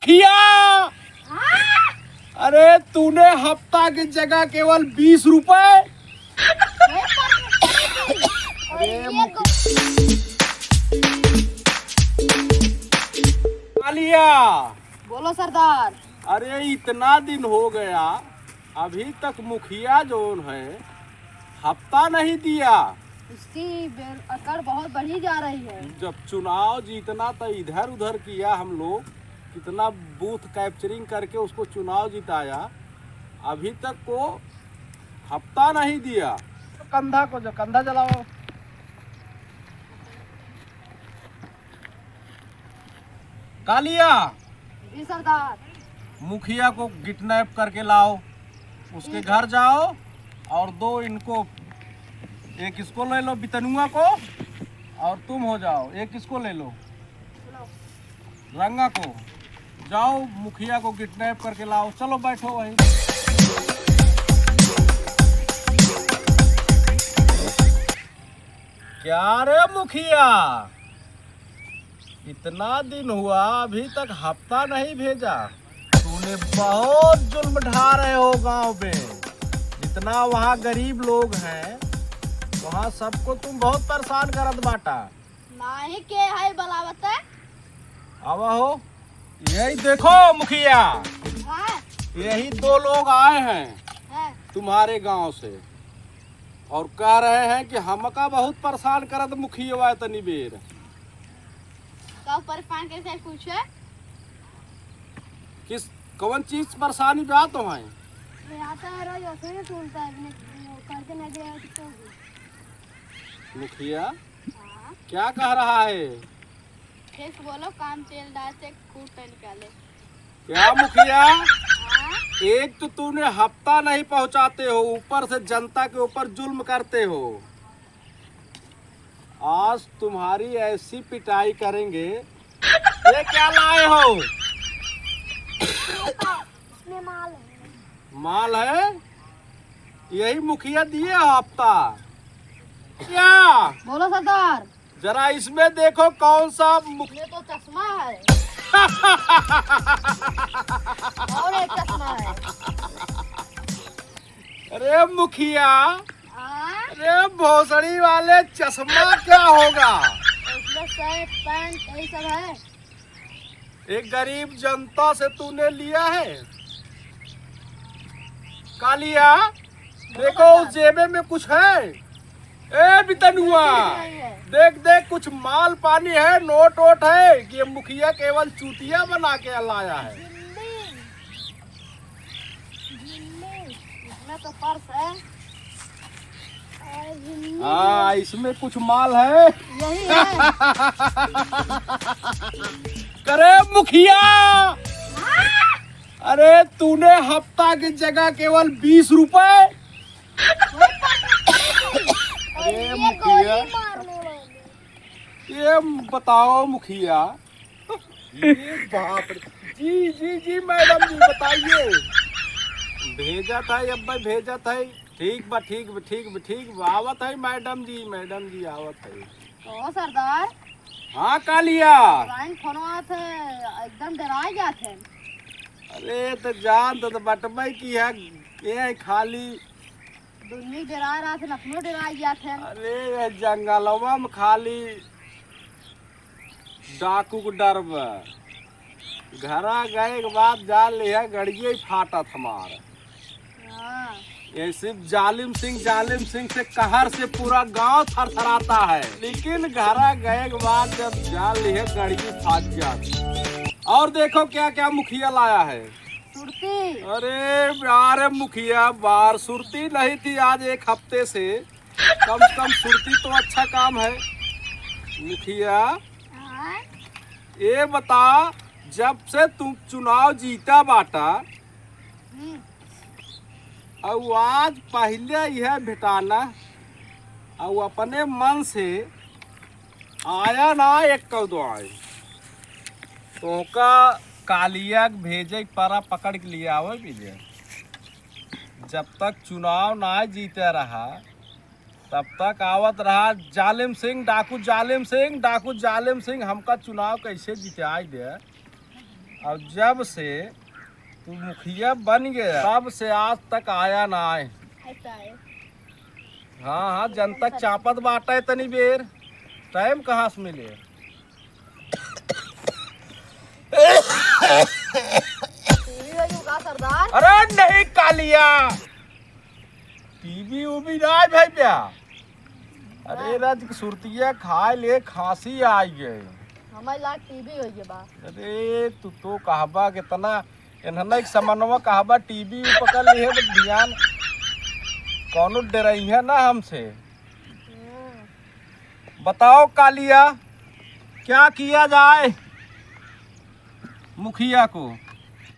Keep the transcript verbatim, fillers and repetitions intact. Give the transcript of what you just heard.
मुखिया, अरे तूने हफ्ता की जगह केवल बीस रुपए। अरे कालिया, बोलो सरदार। अरे इतना दिन हो गया, अभी तक मुखिया जोन है हफ्ता नहीं दिया। इसकी बेल-, अकड़ बहुत बढ़ी जा रही है। जब चुनाव जीतना तो इधर उधर किया हम लोग, कितना बूथ कैप्चरिंग करके उसको चुनाव जिताया, अभी तक को हफ्ता नहीं दिया। कंधा को जो, कंधा जलाओ। कालिया, जी सरदार। मुखिया को किडनैप करके लाओ, उसके घर जाओ और दो इनको, एक इसको ले लो बितनुआ को और तुम हो जाओ, एक इसको ले लो रंगा को। जाओ मुखिया को किडनैप करके लाओ। चलो बैठो वहीं। क्या रे मुखिया, इतना दिन हुआ, अभी तक हफ्ता नहीं भेजा। तूने बहुत जुल्म ढा रहे हो गांव में। जितना वहाँ गरीब लोग हैं, वहाँ सबको तुम बहुत परेशान करत बाटा। नाही के है बुलावत है? आवा हो, यही देखो मुखिया, हाँ। यही दो लोग आए हैं हाँ। तुम्हारे गांव से और कह रहे हैं कि हमका बहुत परेशान करत मुखिया तनी बेर। कब परेशान करके पूछे? किस, कौन चीज परेशानी बा तो है? ये आता है रोज ऐसे ही टूटता है, अपने वो करके नहीं दे रहा है, तो मुखिया हाँ। क्या कह रहा है? ठीक बोलो, काम चल रहा है, खूब निकाले। क्या मुखिया? हाँ? एक तो तूने हफ्ता नहीं पहुंचाते हो, ऊपर से जनता के ऊपर जुल्म करते हो। आज तुम्हारी ऐसी पिटाई करेंगे। ये क्या लाए हो? इसमें माल है। माल है? यही मुखिया दिए हो हफ्ता? क्या? बोलो सरदार। जरा इसमें देखो कौन सा मुख- ये तो चश्मा है। और एक चश्मा है। अरे मुखिया, हाँ? अरे भोसड़ी वाले, चश्मा क्या होगा? उसमें शर्ट, पैंट, यही सब है। एक गरीब जनता से तूने लिया है? कालिया, देखो उस जेबे में कुछ है। ए बितनुआ, नहीं है। देख देख, कुछ माल पानी है, नोट वोट है कि ये मुखिया केवल चूतिया बना के लाया है? झिल्ली। झिल्ली। इसमें तो पर्स है। और झिल्ली। हाँ, इसमें कुछ माल है। यही है। करे मुखिया, अरे तूने हफ्ता की जगह केवल बीस रुपए। अरे ये मुखिया, गोली मारने वाली। ये बताओ मुखिया, ये बाप रे। जी, जी, जी, मैडम जी, बताइए। भेजत है, अब्बे भेजत है। ठीक बा, ठीक बा, ठीक बा, ठीक बा। आवत है मैडम जी, मैडम जी आवत है। ओ सरदार। हाँ, कालिया। लाइन फोन आत है, एकदम डराइ जात है। अरे, तो जान तो, तो बटबे की है, ये है खाली। दुनिया डरा रहा था, अपनो डरा गया था। अरे, ये जंगलवा में खाली डाकू को डर बा। घरा गए के बाद जान लिया, गड़िए ही फाटत हमार। हाँ। ये सिर्फ जालिम सिंह, जालिम सिंह से कहर से पूरा गांव थरथराता है, लेकिन घरा गए के बाद जब जान लिया, गड़िए फाट जात। और देखो क्या क्या मुखिया लाया है। सुरती। अरे यार मुखिया, बार सुरती नहीं थी आज एक हफ्ते से, कम से कम सुरती तो अच्छा काम है। मुखिया, हाँ? ये बता, जब से तू चुनाव जीता बाटा, हम्म। और आज पहले यह भेटाना, और अपने मन से आया ना एक कौ दो आए, तोहका कालिया के भेजे के परा पकड़ के लिए आवे पीछे। जब तक चुनाव ना जीते रहा, तब तक आवत रहा जालिम सिंह, डाकू जालिम सिंह, डाकू जालिम सिंह, हमका चुनाव कैसे जिताई दे। अब जब से तू मुखिया बन गया, तब से आज तक आया ना आए। हाँ, हाँ, जनता चापत बाटे तनी बेर, टाइम कहाँ से मिले? टीवी होई का सरदार? अरे नहीं कालिया, टीवी उवी ना है भाई प्या। अरे राज की सुरतिया खाए ले खांसी आई गए। हमारे लाग टीवी होई बा। अरे तू तो कहबा कितना इन्हने एक समनवा कहबा टीवी पकड़ ली है, बस ध्यान कौनो डरई है ना हमसे। बताओ कालिया, क्या किया जाए मुखिया को?